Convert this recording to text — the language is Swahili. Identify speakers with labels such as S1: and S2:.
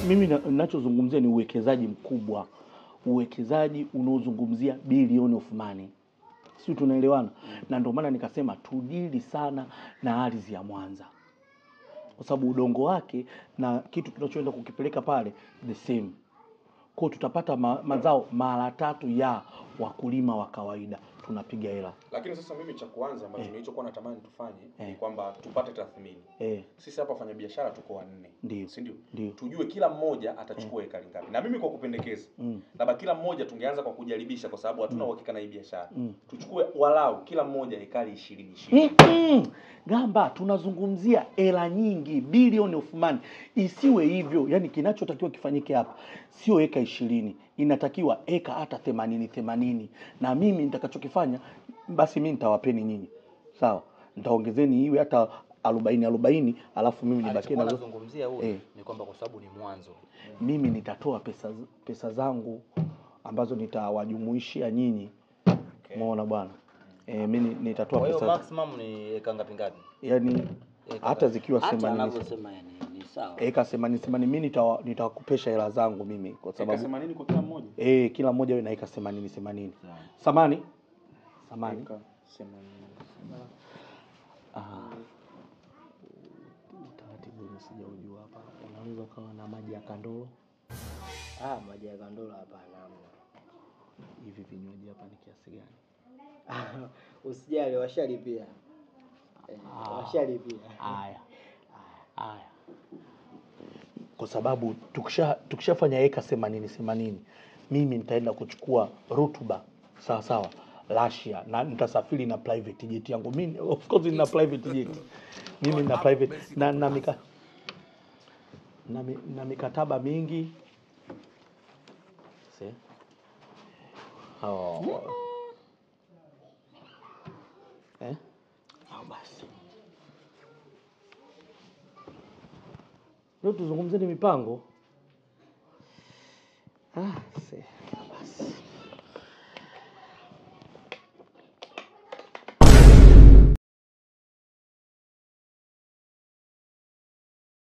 S1: Mimi ninachozungumzia ni uwekezaji mkubwa. Uwekezaji unaozungumzia billion of money. Sisi tunaelewana? Na ndio maana nikasema tudili sana na ardhi ya Mwanza. Kwa sababu udongo wake na kitu tunachoenda kukipeleka pale the same. Kwa tutapata mazao mara 3 ya wakulima wa kawaida, tunapiga hela.
S2: Lakini sasa mimi cha kuanza ambacho nilichokuwa natamani tufanye ni kwamba tupate tathmini. Sisi hapa wafanya biashara tuko 4. Si ndio? Tujue kila mmoja atachukua ekari ngapi. Na mimi kwa kupendekeza, labda kila mmoja tungeanza kwa kujaribisha kwa sababu hatuna uhakika na hii biashara. Tuchukue walau kila mmoja ekari 20 20.
S1: Gamba, tunazungumzia hela nyingi, billion of money. Isiwe hivyo. Yaani kinachotakiwa kifanyike hapa sio eka 20, inatakiwa eka hata 80 80. Na mimi nitakachokifanya basi mimi nitawapeni nyinyi. Sawa? Nitaongezeni iwe hata 40 40, alafu mimi nibakie na
S3: nazungumzia huo ni kwamba kwa sababu ni mwanzo.
S1: Mimi nitatoa pesa zangu ambazo nitawajumuishia nyinyi. Umeona bwana? Mimi nitatoa pesa.
S3: Kwa hiyo maximum ni eka ngapi ngapi?
S1: Yaani hata zikiwa 80
S4: anavyosema yani ni sawa.
S1: Eka 80 80 mimi nitawakopesha hela zangu mimi kwa sababu
S2: eka 80 kwa kila mmoja.
S1: Kila mmoja awe na eka 80 80. Samani? Samani.
S2: Eka 80.
S1: Utaratibu sijaujua hapa. Unaweza ukawa na maji ya kandolo?
S5: Maji ya kandolo hapana, hamna.
S1: Hivi vinywaji hapa ni kiasi gani?
S5: Usijali, washalipia. Washalipia.
S1: Haya. Haya. Kwa sababu tukishafanya eka 80 80, mimi nitaenda kuchukua rutuba sawa sawa Russia, na nitasafiri na private jet yangu. Mimi of course nina private jet. Mimi nina private na mikataba mingi. See? Oh. Basi. Leo tuzungumzie mipango.